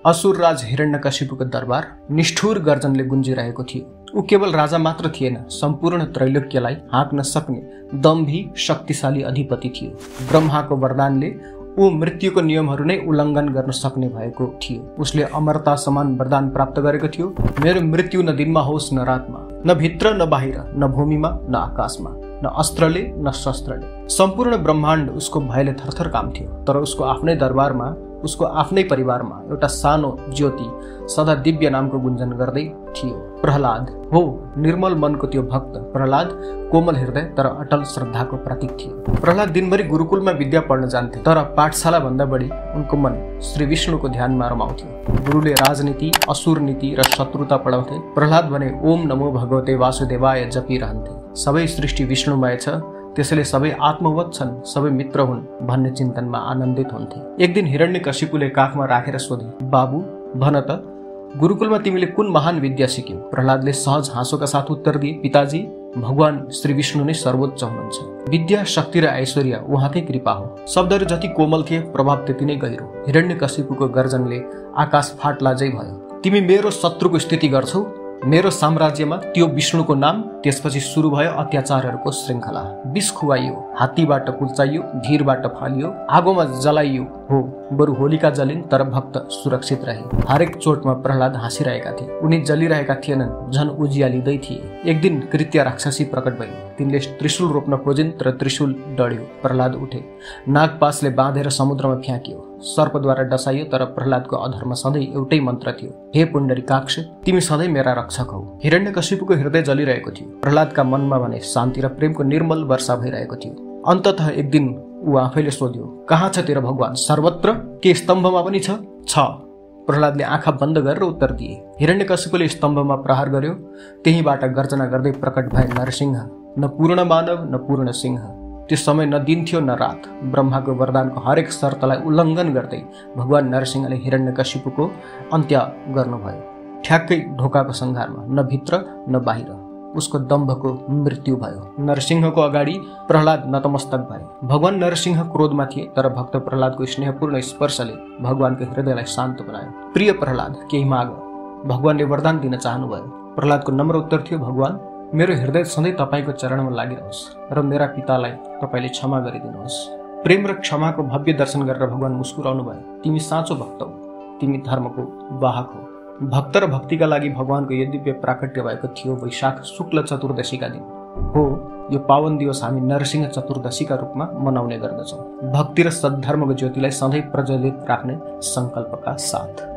असुरराज हिरण्यकशिपुको दरबार निष्ठुर गर्जनले गुन्जिरहेको थियो। ऊ केवल राजा मात्र थिएन, सम्पूर्ण त्रैलोक्यलाई हाँक्न सक्ने दम्भी शक्तिशाली अधिपति थियो। ब्रह्माको वरदानले ऊ मृत्युको नियमहरू नै उल्लङ्घन गर्न सक्ने भएको थियो। उसले अमरता समान वरदान प्राप्त गरेको थियो। मेरो मृत्यु न दिनमा होस् न रातमा, न भित्र न बाहिर, न भूमिमा न आकाशमा, न अस्त्रले न शस्त्रले। सम्पूर्ण ब्रह्माण्ड उसको भयले थरथर काम्थ्यो। तर उसको आफ्नै दरबारमा, उसको आफ्नै परिवारमा एउटा सानो ज्योति सदा दिव्य नामको गुन्जन गर्दै थियो। प्रहलाद हो, निर्मल मनको त्यो भक्त प्रहलाद, कोमल हृदय तर अटल श्रद्धाको प्रतीक थियो। प्रहलाद दिनभरि गुरुकुलमा विद्या पढ्न जान्थे, तर पाठशाला भन्दा बढी उनको मन श्री विष्णुको ध्यानमा रमाउँथ्यो। गुरुले राजनीति, असुर नीति र शत्रुता पढाउँथे। प्रहलाद भने ओम नमो भगवते वासुदेवाय जपिरहन्थे। सबै सृष्टि विष्णुमय छ, त्यसैले सबै आत्मवत छन्, सबै मित्र हुन् भन्ने चिन्तनमा आनन्दित हुन्थे। एक दिन हिरण्यकशिपुले काखमा राखेर सोधे, बाबु भन त, गुरुकुलमा तिमीले कुन महान विद्या सिक्यौ? प्रहलादले सहज हाँसोका साथ उत्तर दिए, पिताजी, भगवान श्री विष्णु नै सर्वोच्च हुनुहुन्छ। विद्या, शक्ति र ऐश्वर्य उहाँकै कृपा हो। शब्दहरू जति कोमल थिए, प्रभाव त्यति नै गहिरो। हिरण्यकशिपुको गर्जनले आकाश फाट्लाजै भयो। तिमी मेरो शत्रुको स्थिति गर्छौ? मेरो साम्राज्यमा त्यो विष्णुको नाम। त्यसपछि सुरु भयो अत्याचारहरूको श्रृङ्खला। विष खुवाइयो, हात्तीबाट कुल्चाइयो, धीरबाट फालियो, आगोमा जलाइयो। हो, बरु होलिका जलिन् तर भक्त सुरक्षित रहे। हरेक चोटमा प्रहलाद हाँसिरहेका थिए। उनी जलिरहेका थिएनन्, झन् उज्यालिँदै थिए। एक दिन कृत्य राक्षसी प्रकट भइन्। तिनले त्रिशूल रोप्न खोजिन् तर त्रिशूल डढ्यो। प्रहलाद उठे, नागपासले बाँधेर समुद्रमा फ्याँकियो। सर्पद्वारा डसाइयो, तर प्रहलादको अधरमा सधैँ एउटै मन्त्र थियो, हे पुण्डरीकाक्ष, तिमी सधैँ मेरा रक्षक हौ। हिरण्यकशिपुको हृदय जलिरहेको थियो। प्रहलादका मनमा भने शान्ति र प्रेमको निर्मल वर्षा भइरहेको थियो। अन्ततः एक दिन ऊ आफैले सोध्यो, कहाँ छ तेरो भगवान? सर्वत्र? के स्तम्भमा पनि छ? प्रहलादले आँखा बन्द गरेर उत्तर दिए। हिरण्यकशिपुले स्तम्भमा प्रहार गर्यो। त्यहीबाट गर्जना गर्दै प्रकट भए नरसिंह, न पूर्ण मानव न पूर्ण सिंह। त्यो समय न दिन थियो न रात। ब्रह्माको वरदानको हरेक शर्तलाई उल्लङ्घन गर्दै भगवान नरसिंहले हिरण्यकशिपुको अन्त्य गर्नुभयो। ठ्याक्कै ढोकाको सङ्घारमा, न भित्र न बाहिर। उसको दम्भको मृत्यु भयो। नरसिंहको अगाडि प्रहलाद नतमस्तक भए। भगवान नरसिंह क्रोधमा थिए, तर भक्त प्रहलादको स्नेहपूर्ण स्पर्शले भगवानको हृदयलाई शान्त बनायो। प्रिय प्रहलाद, केही माग। भगवानले वरदान दिन चाहनुभयो। प्रहलादको नम्र उत्तर थियो, भगवान, मेरो हृदय सधैँ तपाईँको चरणमा लागिरहोस् र मेरा पितालाई तपाईँले क्षमा गरिदिनुहोस्। प्रेम र क्षमाको भव्य दर्शन गरेर भगवान मुस्कुराउनु भयो। तिमी साँचो भक्त हौ, तिमी धर्मको वाहक हौ। भक्त र भक्तिका लागि भगवानको यो दिव्य प्राकट्य भएको थियो वैशाख शुक्ल चतुर्दशीका दिन। हो, यो पावन दिवस हामी नरसिंह चतुर्दशीका रूपमा मनाउने गर्दछौँ, भक्ति र सद्धर्मको ज्योतिलाई सधैँ प्रज्वलित राख्ने सङ्कल्पका साथ।